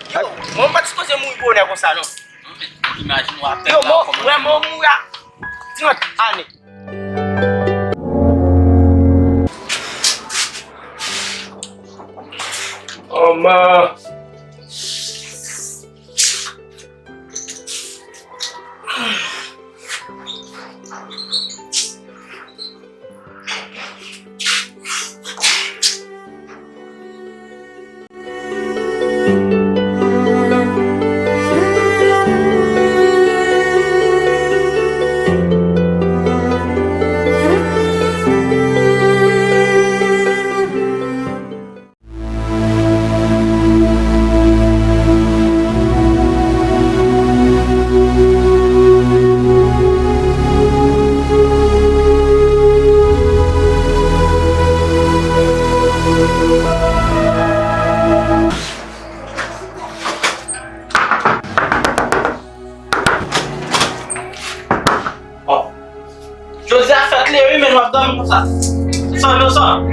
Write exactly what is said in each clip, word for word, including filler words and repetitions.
Yo, mwen pa t sipoze mouri bonè konsa non. Imajine w ap pèdi kòman. Yo, mwen mouri a trant ane. Oh man. Bon. Jodi a fèt li ye wi, men w ap dòmi konsa. San yo san.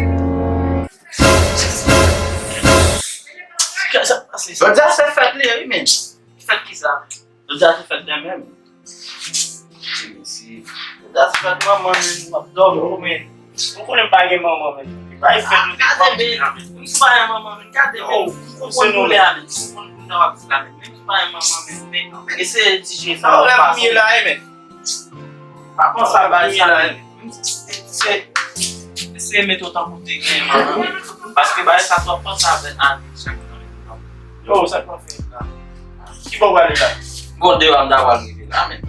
Kisa k pase? Jodi a se fèt li ye wi, men. Fèt kisa? Jodi a se fèt li menm. Jodi a se fèt manman, men w ap dòmi, men. Ou konnen m pa gen manman, men. Li pa fèt nou te fè. Gade, men. M si pa gen manman, men. Gade, men. M konprann doulè a, men. M konprann doulè w ap di la, men. Men m si pa gen manman, men. Men eseye dijere sa w ap pase. Sa w rèv m ye la, men. Pa panse a bagay sa, men. Se, se met ou tankou w te gen manman, men. Paske bagay sa twòp panse avè a chak tan. Yo, sa k ap fè la? Ki bò w prale la? Bon, dewa m ta pral rive la, men.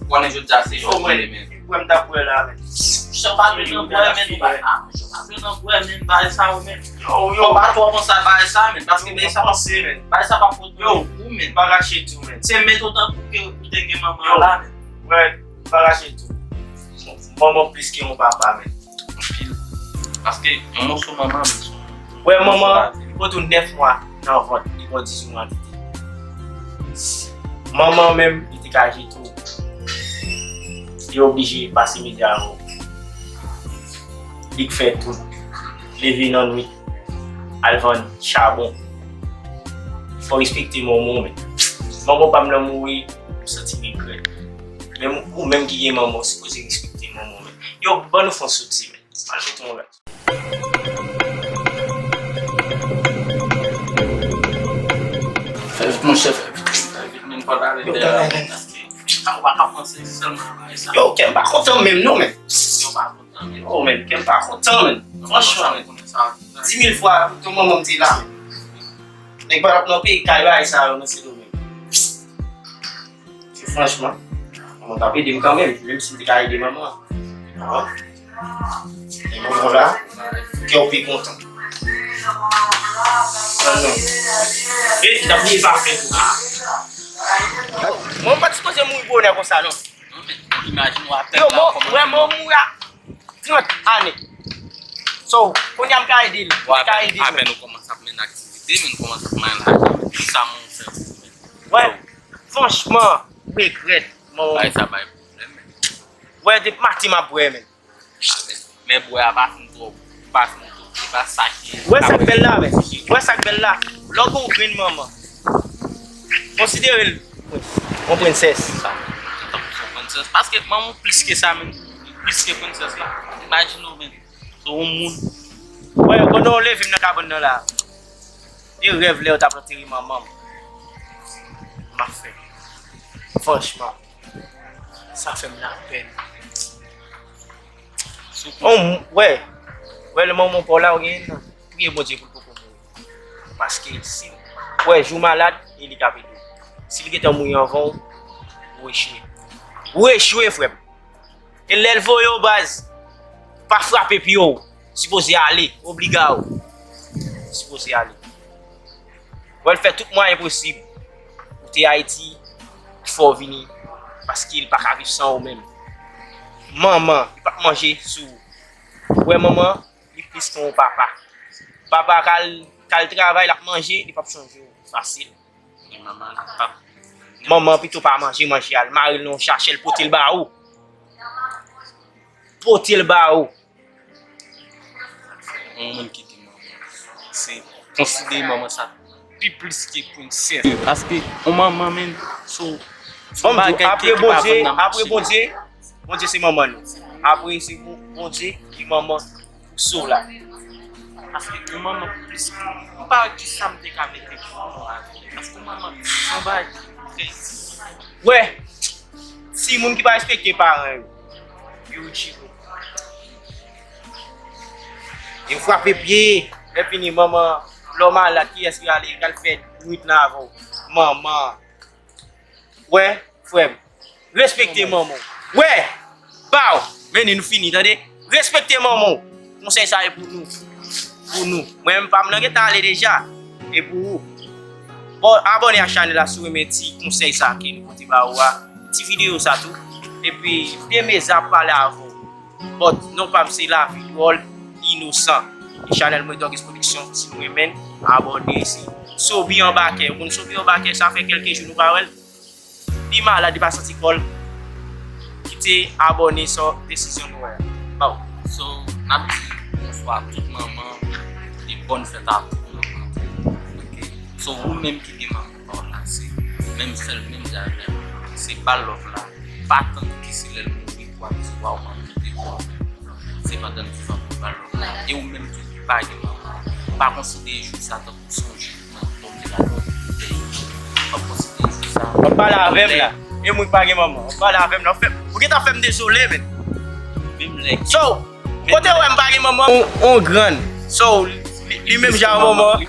Konnen jodi a se jodi, men. Ki bwè m t ap bwè la, men? Chan pa dwe nan bwè, men. Chan pa dwe nan bwè, men, bagay sa yo, men. Yo, yo. Fò pa twò panse a bagay sa, men. Paske bagay sa pa panse, men. Bagay sa pa pote pou ou, men. Pa rache tou, men. Se met ou tankou ke ou te gen manman la, men. Wè, pa rache tou. Manman plis ke yon papa, men. Anpil. Paske yon moso manman, men, se yon moso lavi. Wè, manman, pote w nèf mwa nan vant, li pran dizuit mwa tete. Manman menm, li te ka jete w. Li oblije pase mizè avè w. Li k fè tout. Leve nan nwit, al vann chabon. Fò w respekte manman w, men. Manman pa m nan mouri, m santi m regrèt. Men ou menm ki gen manman, w sipoze respekte manman w, men. Yo, ban nou fè yon soti, men. Al mete yon rad. Fè vit, monchè, fè vit, fè vit, men, fò n ale dèyè la, men, paske sa ou pa ka panse sèlman a bagay sa. Yo, kè m pa kontan menm, non, men. Yo, pa kontan, men. Oh, men, kè m pa kontan, men. Franchman, men. Di mil fwa, tonton manman m te la, men. Nèg pa t ap nan peyi kay bagay sa yo, nan Sendomeng. Se franchman, manman t ap ede m kanmenm, menm si m te ka ede manman. Ah. E manman la, kè w pi kontan. An non. E, n ap bliye pa fè tou. Mwen pa t sipoze mouri bonè konsa, non. Non, men, imajine w ap pèdi kòman. Yo, mwen mouri a trant ane. So, kounye a m ka ede l. M ka ede l. Apèn ou kòmanse ap mennen aktivite, men ou kòmanse ap manyen lajan, men ki sa manman w fè pou ou, men? Wè, franchman, m regrèt, manman. Bagay sa bay pwoblèm, men. Wè, depi maten m ap bwè, men. Ah, men, men bwè a pa fin twò, pa fin twò, se pa sa ki. Wè sa k bèl la, men. Wè sa k bèl la. Lè w gen yon grenn manman, konsidere l yon prensès. Sa, tankou se yon prensès. Paske manman w plis ke sa, men. Plis ke prensès la. Imajine w, men. Se yon moun. Wè, pandan w leve m nan kabann nan la, e rèv lè yo t ap antere manman m. M ap fè. Franchman, sa fè m lapèn. On, wè, wè, lè manman w pa w la, ou genyen nan. Priye Bondye pou l poko mouri. Paske si, wè, jou malad, e li k ap ede w. Si l gentan mouri anvan w, ou echwe. Ou echwe, frè m. E lè l voye w baz, pa frape pye w. Sipoze ale, obliga w. Sipoze ale. Wè l fè tout mwayen posib. Ou te Ayiti, pou fè w vini, paske l pa ka viv san ou menm. Manman, li p ap manje sou ou. Wè manman, li plis ke yon papa. Papa ka al, ka al travay, l ap manje, li p ap sonje w fasil. Manman, li p ap. Manman pito pa manje, manje a, l mare l nan yon sachè, l pote l ba ou. Pote l ba ou. Yon moun ki gen manman, se konsidere manman sa Pi plis ke Princess. Paske yon manman, men, so, se yon bagay ki, ki pa vann nan mache. Apre Bondye, Bondye se manman nou. Apre se Bon-, Bondye ki manman pou so la. Paske yon manman plis, m pa wè kisa m te ka mete pou nou avè. Paske yon manman, se yon bagay ki trè. Wè, si moun ki pa respekte paran yo, yo djire. Yo frape pye, lè fini manman, lè w malad, kiyès ki ale, k al fè nwit lan avè w? Manman. Wè, frè m, respekte manman w. Wè, baw, men nou fini, tande? Respekte manman w. Konsèy sa e pou nou. Pou nou. Mwen menm pa m nan gentan ale deja. E pou ou. Bon, abòne ak chanèl la si w renmen ti konsèy sa ke nou pote ba ou a. Ti videyo sa tou. Epi, m te mezan ap pale avè w. But non pa m se Lavi Dwòl Inosan. E chanèl mwen Dorgues Production, si nou renmen, abòne isi. Sobi Anbakè, ou konn Sobi Anbakè, sa fè kèlke jou nou pa wè l. Li malad, li pa santi kò l. Kite abòne sou desizyon nou wè a. Baw. So, n ap di bonswa tout manman, e bòn fèt a tout manman. Ok. So, ou menm ki gen manman pa w la, se menm sèl, menm jan avè m. Se ba l love la. Pa tann ke se lè l mouri pou w ap di, "Waw, manman m te bon avè m." Se pandan l vivan pou w ba l love la. E ou menm tou ki pa gen manman, pa konsidere jou sa tankou se yon jou nan kòm te la nan peyi. W ap konsidere jou sa. W ap pale avè m la. E mwen ki pa gen manman. W ap pale avè m la. Ou fè, ou gentan fè m dezole, men. Menm lè. So, kote w wè m pa gen manman, on, on grann. So, li, li menm jan manman.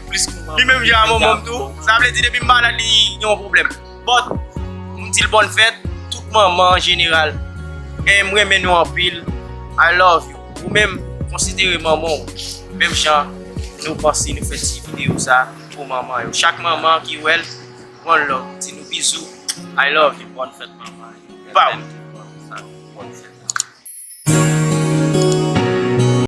Li menm jan manman m tou. Sa vle di depi m malad, li gen yon pwoblèm. But, m di l bòn fèt, tout manman an jeneral. E m renmen nou anpil. I love you. Ou menm, konsidere manman w menm jan nou panse nou fè ti videyo sa pou manman yo. Chak manman ki wè l, one love. Di nou bizou. I love you. Bòn fèt manman. Baw. Bòn fèt.